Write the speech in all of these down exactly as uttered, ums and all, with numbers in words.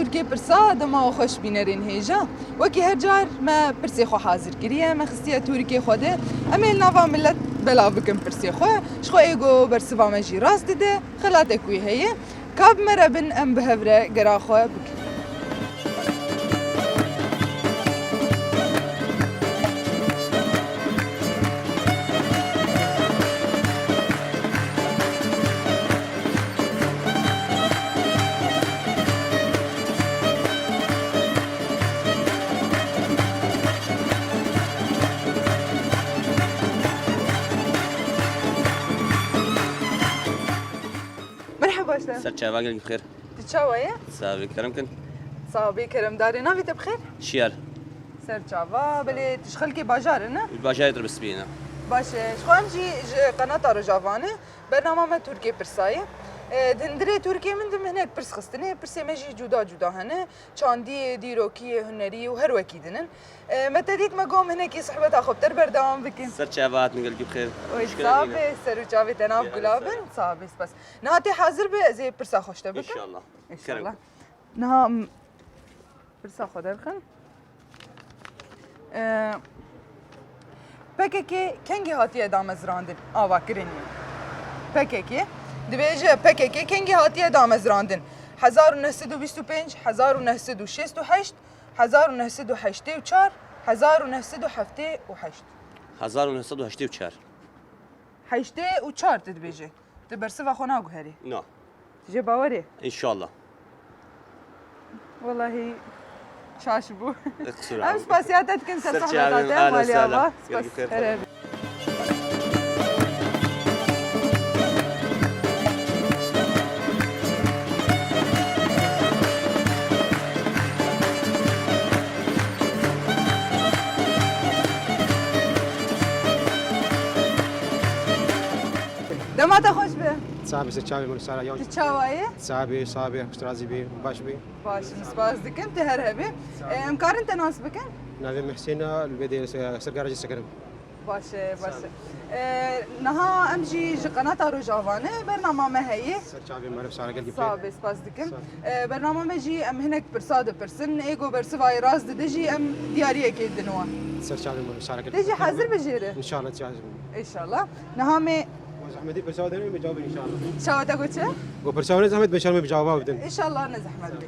Tûrikê pirsa, dema we xweş bînerên hêja. Wekî her car me pirsê xwe hazir kiriye, me xistiye tûrikê xwe de. Em ê li nava milet belav bikin pirsê xwe. Ji xwe ê ku bersiva me jî rast dide, xelatek wî heye. Ka bi me re bin, em bi hev re gera xwe bikin. Merheba, işte. Ser çava, gelek bi xêr. Tu çawa ye? Sax bî, kerem kin. Sax bî, kerem darê. Navê te bi xêr? Şiyar. Ser çava, belê tu ji xelkê bajarê ne? Bajarê Tirbespiyê ne. Baş e. Ji xwe em jî ji qenata Rojava ne. Bernama me Tûrkê pirsa ye. E, di hundirê Tûrkê min de me hinek pirs xistine. Pirsê me jî cuda cuda hene. Çandiyê, dîrokiyê, hunerî û her wekî din in. E, me te dît, me got em hinekî sohbeta xwe bi te re berdewam bikin. Ser çava hatin, gelkî bi xêr. Oy, sax be, ser û çavê te nav gula bin. Sax be, spas. Niha tê hazir be, ez ê pirsa xwe ji te bikim. Înşallah. Înşallah. Kerem. Niha, m, pirsa xwe derxin. Ee, P K K kengî hatiye damezrandin? Ava kirin ye. P K K, dibêje P K K kengî hatiye damezrandin? Hezar û neh sed û bîst û pênc, hezar û neh sed û şêst û heşt, hezar û neh sed û heştê û çar, hezar û neh sed û heftê û heşt. Hezar û neh sed û heştê û çar. Heştê û çar tu dibêjî. Tu bersiva xwe naguherî. Na. Tu jê bawer î? Înşallah. Welahî şaş bû. Qisûr. Em spasiya te dikin ser sohbeta te, malî ava. Spas. Gelkî bi xêr. Here. Dema te xweş be. Sax be, ser çavê min sara yaw. Tu çawa yî? Sax be, sax be, piştrazî be, baş be. Baş, spas dikim, tu her hebî. Sax be. E, em karin te nas bikin? Navê min Husên e, li vê derê ser garajê sekirim. Baş e, baş e. Sağ ol. E, niha em jî ji qenata Rojava ne, bernama me heye. Ser çavê me, sara gelkî bi xêr. Sax be, spas dikim. Sağ ol. E, bernama me jî em hinek pirsa dipirsin. Ê ku bersivayê rast dide jî em diyariyekê didin we. Ser çavê me, sara gelkî bi xêr. Tê jî hazir be jê re? Înşallah, hazir be. Înşallah. Niha me... Bo zehmetî pirsa de me cevab înşallah. Çawa te got çi? Bo pirsa ne zehmet be, înşallah me cevab bidin. Înşallah ne zehmet be.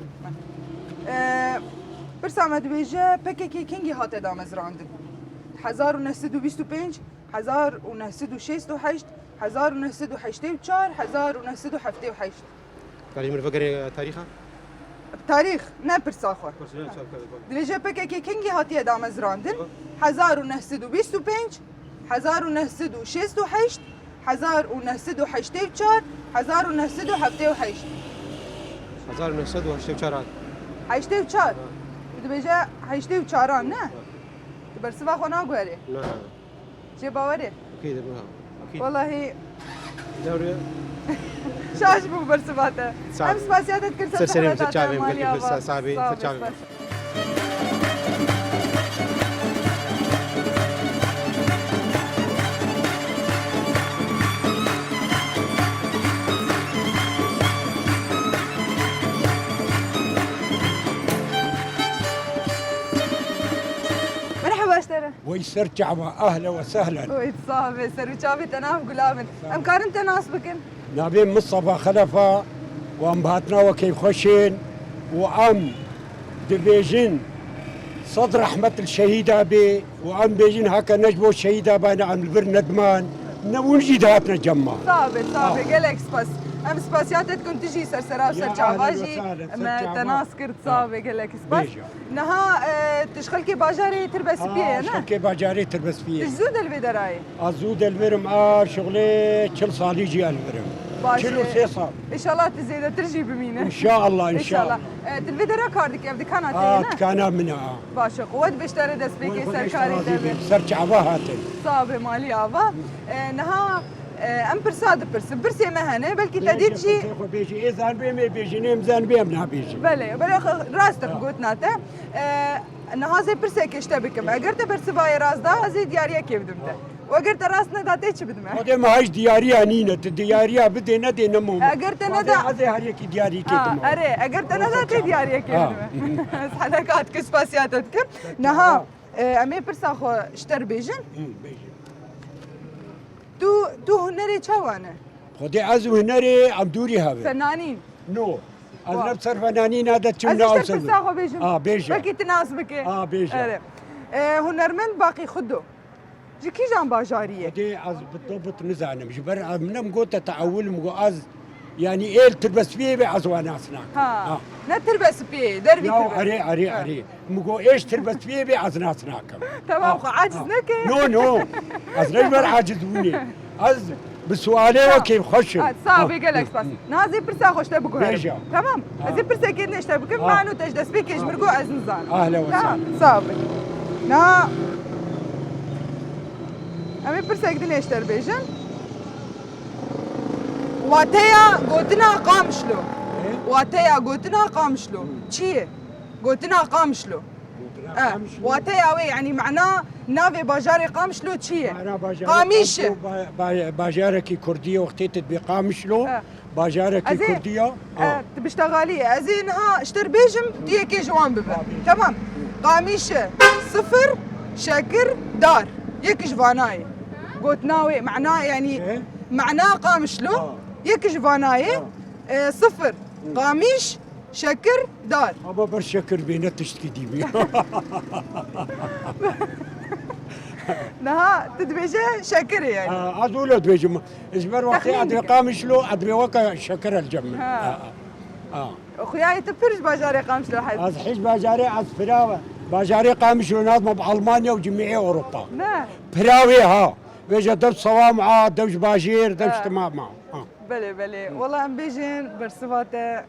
E, pirsa me dibêje, P K K kengî hate damezrandin? Hezar û neh sed û bîst û pênc, hezar û neh sed û şêst û heşt, hezar û neh sed û heştê û çar, hezar û neh sed û heftê û heşt. Karî min vegerê tarîxa? Tarîx, ne pirsa xwe. Pirsa ne, çar kare. Dibêje P K K kengî hatiye damezrandin? Hezar û neh sed û bîst û pênc, hezar û neh sed û şêst û heşt, hezar û neh sed û heştê û çar, hezar û neh sed û heftê û heşt. Hezar û neh sed û heştê û çar hat. Heştê û çar. Ha. Dibêje heştê û çaran, ne? Ha. Tu bersiva xwe naguherî? Na. Jê bawer î? Akîd e, ha. Akîd. Welahî. Dewre. Şaş bû bersiva te. Sağ ol. Em spasiya te dikin ser sohbeta te, malî ava. Sax be, spas. Merheba ji te re. Wey ser çava, ahlen we sehlen. Wey sax be, ser û çavê te nav gula bin. Sağ ol. Em karin te nas bikin? Navê min Mistefa Xelef e û em bi hatina we keyfxweş in û em dibêjin sed rehmet li şehîda bê û em bêjin heke ne ji bo şehîda bane em li vir nediman, ne hûn jî dihatine cem me. Sax be, sax be, gelek spas. Em spasiya te dikin, tu jî ser sera û ser çava jî me te nas kir, sax be, gelek spas. Bêje. Niha, e, tu ji xelkê bajarê Tirbespiyê ye, ne? Ha, ji xelkê bajarê Tirbespiyê. Tu ji zû de li vê derayê? A zû de li vir im, a şixulê çil salî jî ez li vir im. Baş e. Çil û sê sal. Înşallah tu zêdetir jî bimîne. Înşallah, înşallah. Înşallah. E, tu li vê dera kar dikî, ev dikana te ye, ne? A, dikana min e, a. Baş e, quwet be ji te re destpêkê ser karê te be. Ser çava hatin. Sax be, malî ava. E, niha, e, em pirsa dipirsin. Pirsê me hene, belkî te dît jî. Bêjî, pirsê xwe bêjî, ê zanibê em ê bêjin, ê em zanibê em nabêjin. Belê, belê, rast e, gotina te. E, Niha ez ê pirseke ji te bikim. Eger te bersivayê rast da, ez ê diyariyekê bidim te. Eger te rast neda tê çi bidime? Xwedê me hej diyariya nîne, tu diyariya bidê nedê ne mom. Eger te neda Xwedê ez ê her yekî diyarî kê Ha, bime. Erê, eger te neda tê diyariyekê Ha. bidime. Sadaka dikim, spasiya te dikim. Niha, e, em ê pirsa xwe ji te re bêjin. Hı, bêjin. Tu, tu hunerê çawa ne? Xwedê ez û hunerê em dûrî hevin. Fenanîn. No. Ez Wa. ne bi ser fenanîna de çim Em ne işte ew pirsa xwe bêjim. A, bêje. Belkî tu nas bike. A, bêje. Erê. E, hunermend Baqî Xudo. Ji kîjan bajarî ye? Xwedê ez bi dobit nizanim. Ji ber ez min em gote te ewil min got ez, yanî êl tirbespiyê be ez wa nas nakim. Ha. Ha. Ne tirbespiyê, dervî Ya, tirbespiyê. erê, erê, Ha. erê. Min got êş tirbespiyê be ez nas nakim. Tamam, Ha. xwe aciz Ha. neke. No, no. Ez ne ji ber aciz bûnê. Ez bi sualê we Ha. kêfxweş im. Ha, sağ ol, Ha. gelek spas. Hı, hı. Nazê pirsa xwe ji te biguherim. Bêje. Tamam. Ha. Ez ê pirsekê din ji te bikim, Ha. mano te ji destpêkê ji min got ez nizanim. Ahlen ve Tamam, sahlen. sağ ol. Na, em ê pirsek din ji te re bêjin. Wateya gotina Qamişlo. E? Wateya gotina Qamişlo. Hı. Çi ye? Gotina Qamişlo. Gotina Eh, Qamişlo. Wateya wê, yanî mana navê bajarê Qamişlo çi ye? Mana bajarê Qamîş e. Qamişlo, ba-, ba-, bajarekî kurdî ye, wextê tu dibê Qamişlo, Eh. bajarekî Ez ê, kurdî ye. eh, Ha. tu biştexalî ye. Ez ê niha ji te re bêjim, tu yekê ji wan bibe. Tamam. Tamam. Qamîş e, sifir, şekir, dar. Yek ji vana ye. Gotina wê, mana, yanî, Çi? mana Qamişlo, Ha. yek ji vana ye, Ha. eh, sifir, Hı. qamîş, Şekir, dar. Ama ber şekir bê ne tiştkî dî bî. Niha tu dibêje şekir e yani. Ha, ez wilo dibêjim. Ji ber wextê Texmîn edrê dike. Qamişlo, edrê weke şekir el cem min. Ha. Ha, ha. Ha. Xuyayê tu pir ji bajarê Qamişlo hez. Ez hiç bajarê, ez pira bajarê Qamişlo nazma bi Almanya û cimîê Ewropa. Ne? Pira wê ha. Vêje dev sewam a, dev ji bajêr, dev Ha. ji timam a. Ha. Belê, belê. Hı. Wela em bêjin bersiva te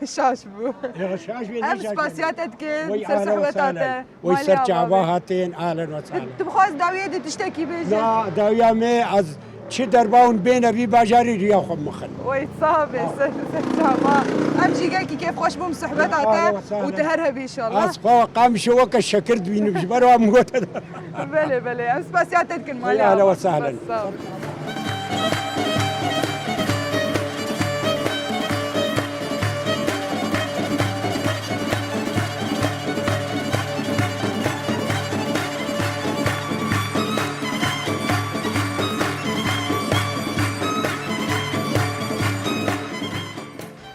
Şaş bû. Ya, şaş bê, Em ne şaş spasiya bê? te dikin, Wey ser ahlen ve sehweta sahlen. te. Wey Malê ser ava çava be. hatin, ahlen ve sahlen. Tu, tu bixwaz dawiyê de tiştekî bêje. Na, dawiya me, ez çi derba hûn bêne vî bajarî riya xwe mixin. Wey sağ be, Ha. ser, ser çava. Em jî gelkî kêfxweş bûn bi sohbeta Ya, te ahlen ve sahlen. û tu her hebî inşallah. Ez xwe Qamişê weke şekir dibînim, ji ber wa min gote. Belê, belê. Em spasiya te dikin, Malê Ava. Ahlen ve sahlen. Spas, sağ ol.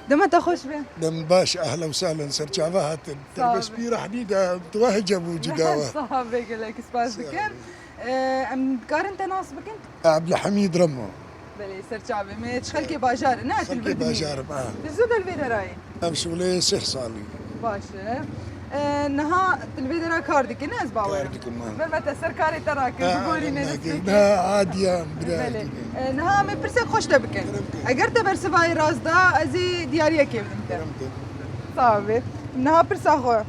Dema te xweş be. Dem baş, ahlen ve sahlen, serçava hatin. Sağ ol. Terbespî rehnî de, tu hece bû cida we. Sağ ol, gelek spas Sağ ol. dikim. Ee, em dikarin te nas bikin? Abdulhamid Remo. Belê, serçavê me, ji xelkê bajar, ne? Xelkê bajar im, ha. Tu zû de li vê derayê? Em şûlê sih salî. Baş e. Ee, niha tu li vê dera kar dikî, ne ez bawer im? Kar dikim, ha. Ver me te ser karê te rakin, Ha, bigorîne ha, destpêkê. Ha, adiyan, bira Belê. dîne. Ee, niha em ê pirsek xweş te bikin. Kerem ke. Eger te bersivayê rast da, ez ê diyariyekê bidim te. Kerem ke. Sağ be. Niha pirsa xwe.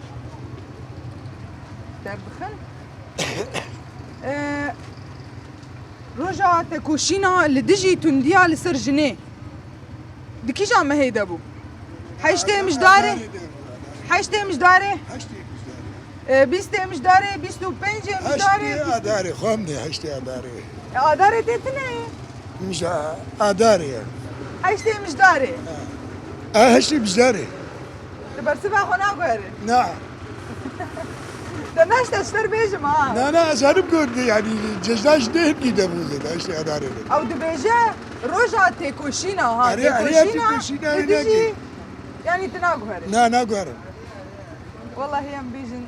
Derbixin. Ee, roja tekoşîna li dijî tundiya li ser jinê di kîjan mehê de bû? Heştê Mijdarê? Heştê Mijdarê? Ee, bîstê Mijdarê, bîst û pêncê Mijdarê, Heştê bîst Adarê, xwe em dê heştê Adarê. E, Adarê tê tune ye? Mija Adarê ye. Heştê Mijdarê. Ha. E, heştê Mijdarê. Tu bersiva xwe naguherî? Na. Te naşte ji te re bêjim ha. Na, na, ez herim got, yanî cejna ji deh hingî de bû zêde, heştê Adarê de. Ew dibêje roja têkoşîna ha, Erê, erê, têkoşîna têkoşîna li dijî, nekê. yanî tu naguherî? Na, naguherim. Wellahî em bêjin.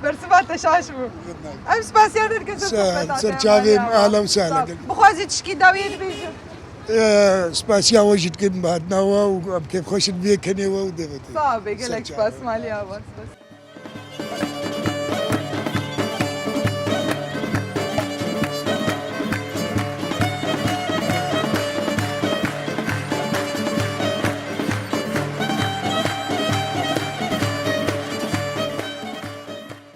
Bersiva te şaş bû. Em spasiya te dikin ser Ser, sohbeta te, ser çavê Maria. Ahlen ve sahlen. Sağ ol. Bixwazî tişkî dawiyê dibêjin? Ee, spasiya we jî dikin bi hatina we û em kêfxweş in vê kenê we û devê te. Sağ be, gelek Ser çavê. spas, Maria, spas.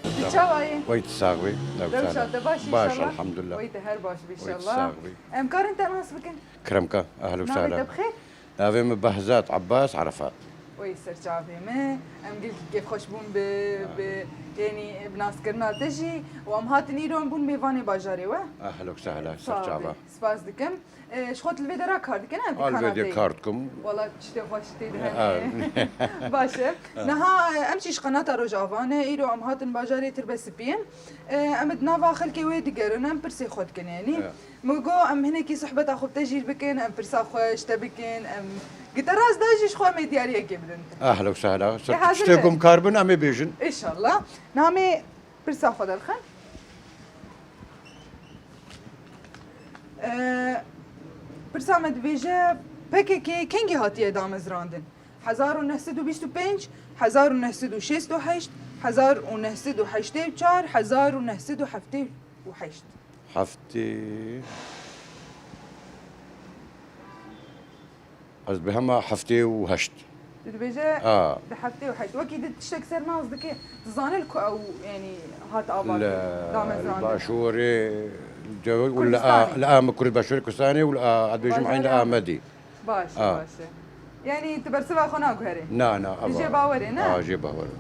Tu çawa yî? Wey tu sax bî. Rewşa te baş Baş, inşallah. elhamdulillah. Wey te her baş bî Wey tu inşallah. sax bî. Em karin te nas bikin? Kerem ke, ehlen ve Navê sehlen. te bi xêr? Navê min Behzat Abbas Arefat. Wey ser çavê me. Em gelkî kêfxweş bûn bi, bi Yanî, bi naskirina te jî û em hatin îro em bûn mêvanê bajarê we. Ehlo sehla, ser çava. Spas dikim. E, ji xwe tu li vê dera kar dikin, em Al vê dê kar dikim. Wala tiştê xweş tê de hene. Baş e. Niha, e, em jî ji qenata Rojava ne, îro em hatin bajarê Tirbespiyê. E, em di nava xelkê wê digerin, em pirsê xwe dikin, yanî. Min got, em hinekî sohbeta xwe bi te jî bikin, em pirsa xwe ji te bikin, em gi te rast da jî ji xwe em ê diyariyekê bidin te. Ehlo sehla. Ser tiştê ku em kar bin, em ê bêjin. Înşallah. Namê pirsa xwe derxin. Ee, pirsa me dibêje, P K K kengî hatiye damezrandin? Hezar û neh sed û bîst û pênc, hezar û neh sed û şêst û heşt, hezar û neh sed û heştê û çar, hezar û neh sed û heftê û heşt. Heftê. Ez bi hema heftê û heşt. Tu dibêje di heftê û heşt. Wekî di tiştek ser nas dike, tu zanî li ku ew, yanî, hat ava, damezrandin? Li başûrê, li a, li a Kurdistanê. Li a, ez dibêjim, eyn li Amedî. Baş e, baş e. Yanî tu bersiva xwe naguherî? Na, na, ava. Jê bawer e, ne? A, jê bawer e.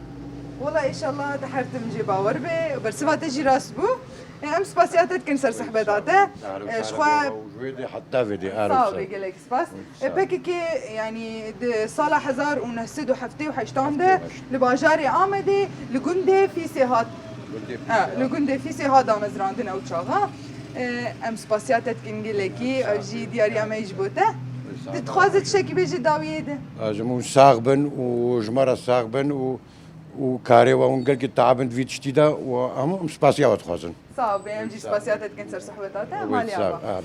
Wela înşallah tu her tim jê bawer be. Bersiva te jî rast bû. E, em spasiya te dikin ser sohbeta te. E, ji xwe. Ji wê dê heta vê dê, Sağ ol, gelek spas. E, P K K, yanî di sala hezar û neh sed û heftê û heştan de li bajarê Amedê, li gundê Fîsê hat. Ha, li gundê Fîsê ha damezrandin ew çaxa. E, em spasiya te dikin gelekî, ev jî diyariya me ji bo te. Tu dixwaze tiştekî bêjî dawiyê de? Ez hûn sax bin û ji me re sax bin û, û karê we hûn gelkî taab in di vî tiştî de û hemû em spasiya we dixwazin. Sağ ol, em jî spasiya te dikin ser sohbeta te. Malî ava.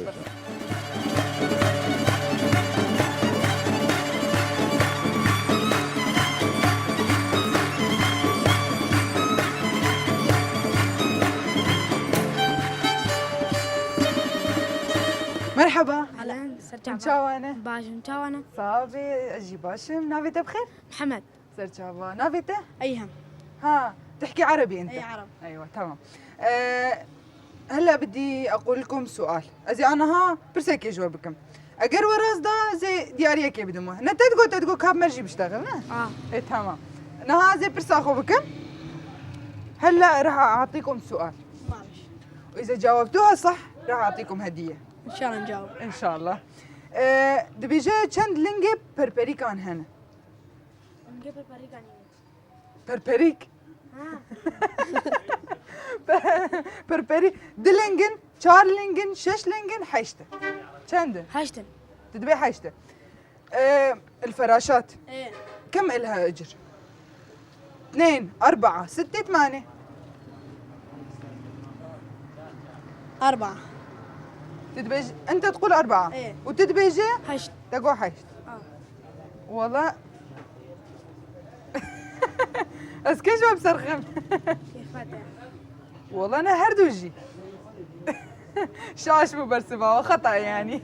Merhaba. Alen, ser çava. Çawa ne? Baş in, çawa ne? Sağ ol, ez jî baş im. Navê te bi xêr? Mihemed. Ser çava. Navê te? Eyhem. Ha, تحكي عربي أنت؟ Ey, Arab. Eywa, tamam. Ee, هلا بدي أقول لكم سؤال. Ez ê aniha pirsekê ji we bikim. Eger we rast da, ez ê diyariyekê bidim we. Ne te digot, te digot kap merjî biştexil, ne? A. E, tamam. Niha ez ê pirsa xwe bikim. هلا راح أعطيكم سؤال. Baş. وإذا جاوبتوها صح، راح أعطيكم هدية. İnşallah cevap. İnşallah. E, dibêje çend lingê perperîkan hene? Lingê perperîkan hene. Perperîk. Ha. Perperî. Di lingin, çar lingin, şeş lingin, heşt in. Çend in? Heşt in. Tu dibê heşt in. Ee, الفراشات. Ê. كم إلها أجر؟ اثنين، أربعة، ستة، ثمانية. أربعة. Tu dibêj-, أنت تقول أربعة. Ê. û tu dibêje? Heşt. Te got heşt. A. Wala. Ez kê ji we bi ser xem? Kêfa te. Wala ne her du jî. Şaş bû bersiva we, xeta ye yanî.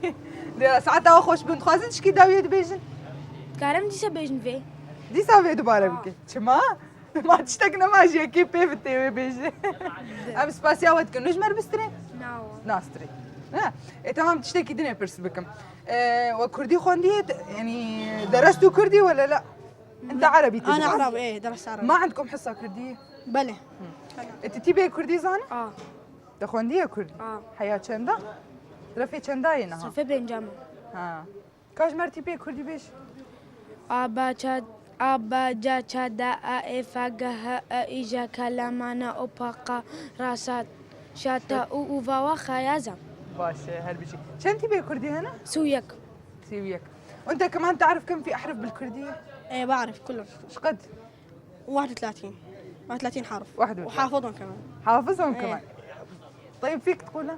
De saeta we xweş bin, dixwazin tişkî dawiyê dibêjin? Karim dîsa bêjin vê. Dîsa vê dubare bike. Çima? Ma tiştek nema ji yekê pê vitê wê bêje. Em spasiya we dikin. Nû ji me re bistirê? Na. Nastirê. Ha. E, tamam, tiştekî din ê pirs bikim. E, we kurdî xwendiye, te-, yanî derestû kurdî wele la? Ente erebî te أنا dixwazî? عربي، إيه، درست عربي. Ma endkom hisa kurdî? Belê. E, tu tî bê kurdî zanî? A. Te xwendiye kurdî? A. Heya çenda? Refê çenda yê niha? Sınıfı pêncem. Ha. Ka ji me re tî pê kurdî bêj. A, ba, ça, a, ba, ca, ça, da, a, ê, fa, ga, ha, a, î, ja, ka, la, ma, na, o, pa, qa, ra, sa, şa, ta, u, u, va, wa, xa, ya, za. Baş e, her bijî. Çend tî bê kurdî hene? Sî û yek. Sî û yek. Ente keman tarif kim fî ehrif bil kurdî? Ê, baarif, kulum. Şqed? واحد وثلاثين. واحد وثلاثين حرف. واحد وثلاثين. وحافظهم كمان. حافظهم إيه. كمان. طيب، فيك تقولها؟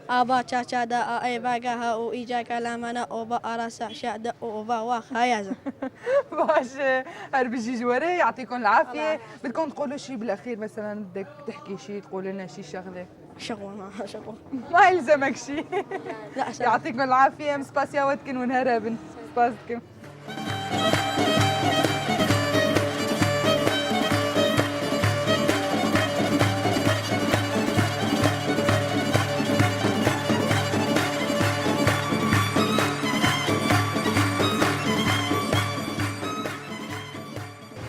A, ba, ça, ça, da, a, ê, va, ga, ha, u, î, ca, ka, la, ma, na, o, ba, a, ra, sa, şa, da, u, u, va, wa, xa, ya, za. Baş e. Her bijî ji we re, يعطيكم العافية. الله يعافيك. بدكم تقولوا شي بالأخير، مثلًا بدك تحكي شي، تقول لنا شي شغلة؟ شغل، ما شغل. ما يلزمك شي. لا، سلام. يعطيكم العافية، em spasiya we dikin, hûn here bin. Spas dikim.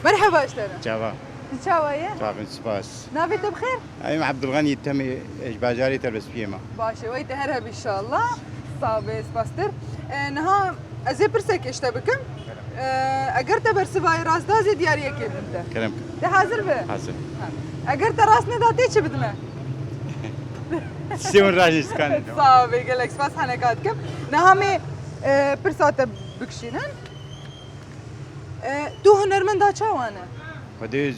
Merhaba ji te re. Çava. Tu çawa ye? Çaxin spas. Navê te bi xêr? Em Abdulganî Temê, ji bajarê Terbespiyê me. Baş e, wey te her heb inşallah. Sağ be, spastir. E, niha ez ê pirsekê ji te bikim. E, eger te bersivayê rast da, zê diyariyekê bidim te. Kerem. Te hazir be? Hazir. Ha. Eger te rast neda, tê çi bidime? Sê min rajî skanê. Sağ be, gelek spas, heneka dikim. Niha me, e, pirsa te bikişînin. E, tu hunermenda çawa ne? Xwedê ez,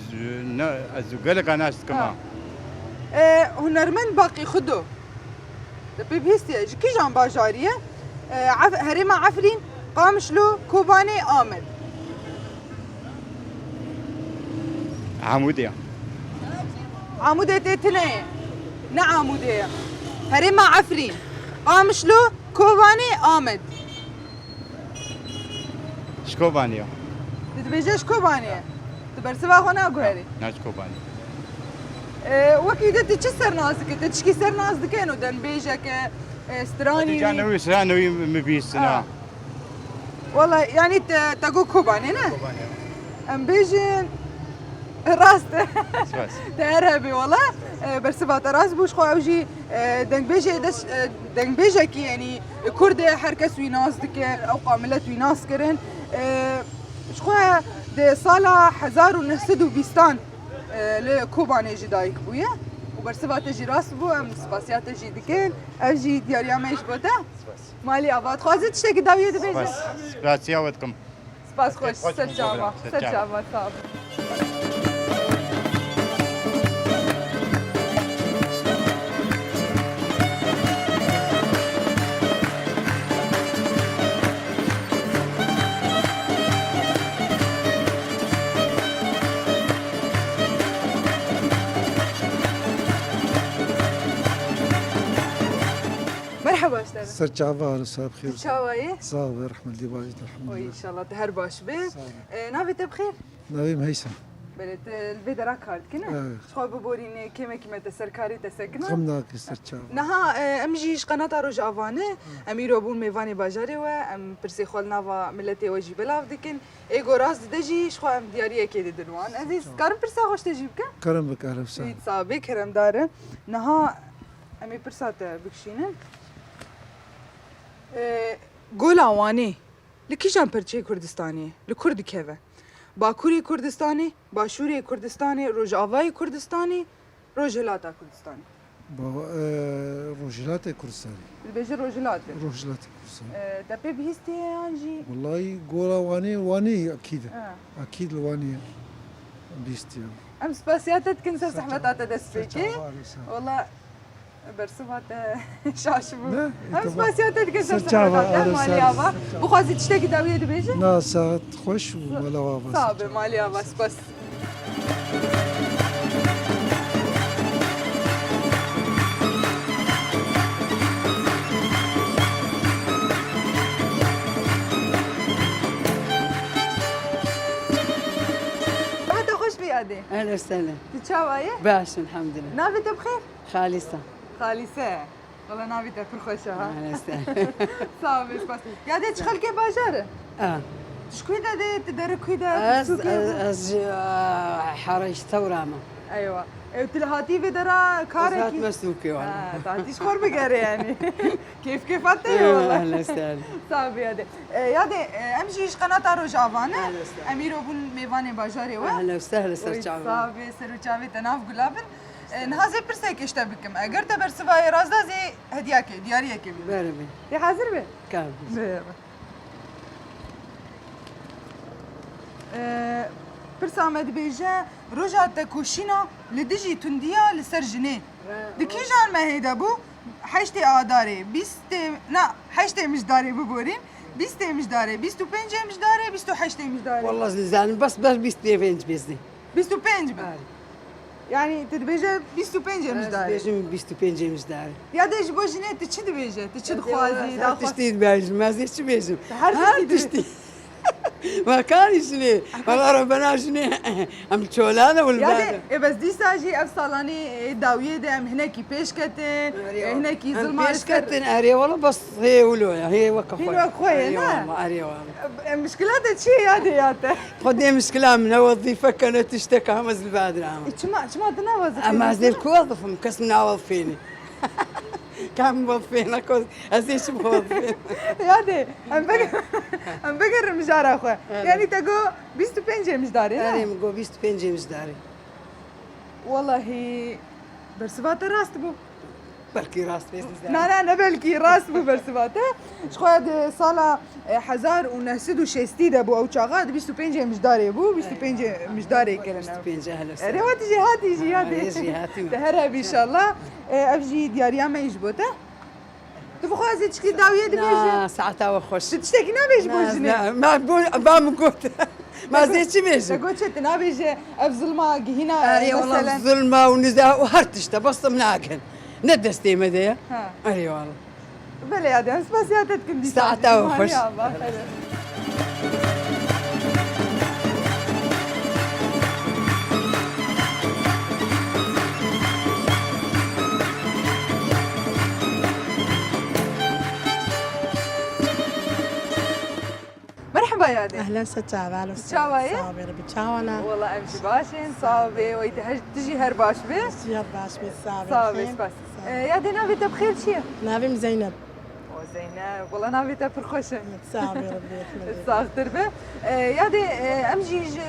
ne, ez gelek nas dikim ha. E, hunermend Baqî Xudo. Te pê bihîstiye, ji kîjan bajarî ye? E, Ef-, herêma Efrîn, Qamişlo, Kobanê, Amed. Amûdê. Amûdê tê tune ye. Ne Amûdê ye. Herêma Efrîn, Qamişlo, Kobanê, Amed. Ji Kobanê ye. Tu dibêje ji Kobanê ye. Tu bersiva xwe naguherî. Na ji Kobanê. E, wekî de tu çi ser nas dike? Tu tişkî ser nas dike, no denbêjeke, e, stranî. Can wî, stranî wî min bihîstina. Ha. Wala, yanî te, te got Kobanê, ne? Kobanê. Em bêjin, rast e. Spas. Te her hebî, wala. E, bersiva te rast bû, ji xwe ew jî, e, dengbêjê des-, e, dengbêjekî, yanî Kurd e, her kes wî nas dike, ewqa milet wî nas kirin. E, ji xwe di sala hezar û neh sed û bîstan, e, li Kobanê ji dayik bûye. Û bersiva te jî rast bû, em spasiya te jî dikin. Ev jî diyariya me ji bo te. Spas. Malî ava, dixwazî tiştekî dawiyê dibêje? Spas. Spasiya we dikim. Spas xweş, ser çava, ser çava, sağ ol. Merhaba, işte. Ser çava, Arisa, bi xêr. Tu çawa yî? Sağ ol, rehmetli bacit, elhamdülillah. Oy, inşallah, tu her baş be. Sağ ol. E, navê te bi xêr? Navê min Heysem. Belê, tu li vê dera kar dikine? Evet. Xwe biborîne, kêmekî me te ser karê te sekine? Xem nake, ser çava. Niha, e, em jî ji qenata Rojava ne, em îro bûn mêvanê bajarê we, em pirsê xwe li nava miletê we jî belav dikin. Ê go rast dide jî, ji xwe em diyariyekê didin wan. Ez ê karim pirsa xwe ji te jî bikim? Kerem bike, Arisa. Ît sabê, keremdar e. Niha em ê pirsa te bikişînin. E, Gola Wanê li kîjan perçeyê Kurdistanê ye? Li ku dikeve? Bakurê Kurdistanê, Başûrê Kurdistanê, Rojavayê Kurdistanê, Rojhilata Kurdistanê? Ba-, e, Rojhilatê Kurdistanê. Dibêje Rojhilatê. Rojhilatê Kurdistanê. E, te pê bihîstiye yan jî? Wellahî Gola Wanê, Wanê ye, ekîd e. Ha. Ekîd li Wanê ye. Bihîstiye. Em spasiya te dikin ser zehmeta te destpêkê. Wela bersiva te şaş bû. Ne? Em spasiya te dikin ser zehmeta te, malî ava. Bixwazî tiştekî dawiyê dibêje? Na, saet xweş û mala ava. Sağ be, malî ava, spas. Hata xweş be yadê. Ehlen sehlen. Tu çawa ye? Baş, elhamdülillah. Navê te bi xêr? Xalîsa. Xalîse. Wala navê te pir xweş e ha. Maalesef. Sağ ol, spas. Yadê, tu xelkê bajar e? A. Tu ji kuî de dê, tu deri kuî de, tu Ez, sûkê ez, de? Ez ji, e, Hara ji Tewra me. Eywa. E, tu li hatî vê dera karekî? Ez hatime sûkê wala. Ha, tu hatî ji xwe bigerê yani. Keyf keyfa te ye wala. Ehlen sehlen. Sağ ol yadê. E, yadê, e, em jî ji qenata Rojava ne? Ehlen sehlen. Em îro bûn mêvanê bajarê we. Ehlen sehlen, ser çava. Sağ ol, ser û çavê te nav gula bin. E, niha zê pirsekê ji te bikim. Eger te bersivayê rast da, zê hediyakê, diyariyekê bidin. Bere bin. Tê hazir be? Ka. Bere. E, pirsa me dibêje, roja te koşîna li dijî tundiya li ser jinê. Di kîjan mehê de bû? Heştê Adarê, bîstê, na, heştê Mijdarê biborîn. Bîstê Mijdarê, bîst û pêncê Mijdarê, bîst û heştê Mijdarê. Wallah, ez nizanim, bes, bes bîst û pênc bêzî. Bîst û pênc bin. Belê. Yani tu dibêje bîst û pêncê Mijdarê. Ez dibêjim bîst û pêncê Mijdarê. Ya de ji bo jinê tu çi dibêje? Tu çi dixwazî? Her tiştî dibêjim, ez ê çi bêjim? Her tiştî. Mekanî jinê. Wala Rebena jinê. Em li çolan e wil Ya de, e, bes dîsa jî ev salanê, e, dawiyê de em hinekî pêş ketin, e, hinekî Em zilma pêş ketin, erê wala bes hê wilo ya, hê weke Hîn xwe. Wek xwe ye, Erê ne? Wala, erê wala. E, mişkila te çi ye ya de ya te? Xwedê mişkila min e, wezîfe kene tişteka heme zilbadira heme. E, çima, çima tu ne wezîfe Em ez dê ku wezifim, kes min awezifênî. Kam wezifêne, ko, ez ê çi wezifêne. Ya de, em bege-, em begerin mijara xwe. Evet. Yani te go bîst û pêncê mijdarê, ne? Erê, min go bîst û pêncê mijdarê. Wallahî, bersiva te rast bû. Belkî rast bê. Na, na, ne belkî, rast bû bersiva te. Ji xwe di sala, e, hezar û neh sed û şêstî de bû ew çaxa, di bîst û pêncê mijdarê bû, bîst û pêncê mijdarê kirine. Bîst û pêncê hele ser. Erê, wa tu jî hatî jî, hatî. Erê, jî hatî. Te her hebî inşallah. E, ev jî diyariya me yî ji bo te. Tu bixwazî çikî dawiyê dibêjî? Na, saeta we xweş. Tu tiştekî nabêjî bo Na, jinê? na, ma bo, ba min got. Ma ez ê çi bêjim? Te got çi, tu nabêjî ev zilma gihîna, Erê, wala, meselen? Zilma û niza û her tişt e, bes em nakin. Ne destê me de ye. Ha. Erê, wala. Belê ya, de em spasiya te dikin dîsa. Saeta we xweş. Maliya, ba, xêr. Merheba yadê. Ehlen, se çava, alo. Çava ye? Sağ ol, bir çava ne? Wala em jî baş in, sağ ol. Wê te her, tu jî her baş be. Jî her baş be, sağ ol. Sağ ol, spas. Sağ ol. E, yadê navê te bi xêr çi ye? Navê min Zeynep. O Zeynep, wala navê te pir xweş e. Sağ ol, Rabbi. Saxtir be. E, yadê, e, em jî ji,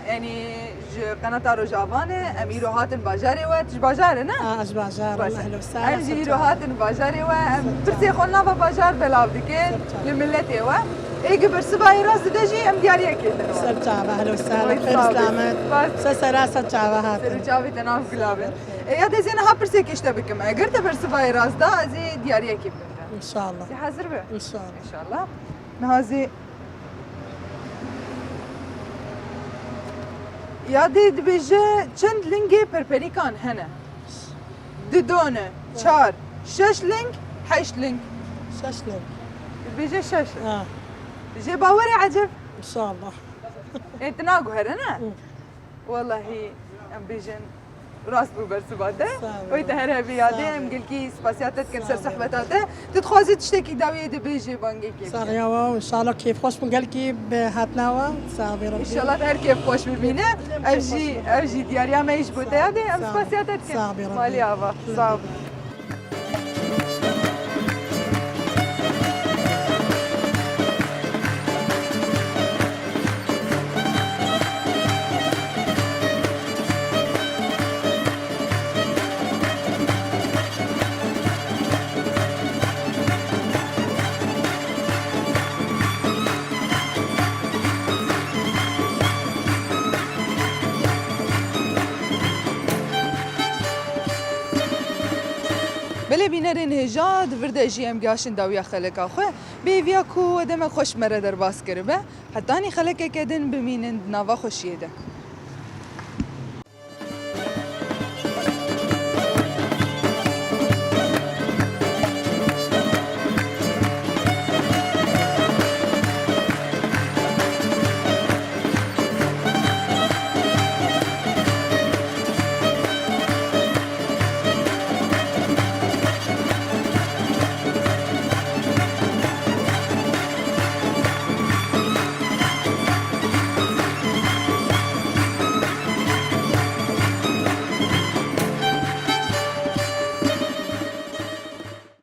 yanî ji qenata Rojava ne, em îro hatin bajarê we, tu ji bajarê ne? Aa, ji bajar, Baş. Ehlo sala, Em jî îro hatin bajarê we, em pirsê xwe nava bajar belav dikin, li milletê we. Ê gi bersivayê rast dide jî em diyariyekê din we. Ser çava, ehlo sala, Oy, xêr sağ ol. Selamet. Baş. Se sera ser çava hatin. Ser çavê te nav gula bin. E, yadê ez ê niha pirsêkê ji te bikim. Eger te bersivayê rast da, ez ê diyariyekê bidim te. İnşallah. Hazir be? İnşallah. İnşallah. Niha zî Yadê dibêje, çend lingê perperîkan hene? Dido ne, çar, şeş ling, heşt ling. Şeş ling. Dibêje şeş. Ha. Dibêje bawer e eceb. İnşallah. Ê, tu naguhere ne? Hı. Wallahî, em bêjin, rast bû bersiva te. Sağ ol. Wê te her hebî yadê. Sağ ol. Em gelkî spasiya te dikin ser sohbeta te. Tu dixwazî tiştekî dawiyê dibêjî bangekê bike. Saxiya we, inşallah kêfxweş bin gelkî bi hatina we. Sağ ol, Rabbi. Înşallah her kêfxweş bibîne. Ev jî, ev jî diyariya me yî ji bo te yadê. Em spasiya te dikin. Sağ ol, Rabbi. Malî ava. Sağ ol. Belê bînerên hêja, di vir de jî em gihaştin dawiya xeleka xwe. Bi hêviya ku we demek xweş me re derbas kiribe. Hetanî xelekeke din bimînin di nava xweşiyê de.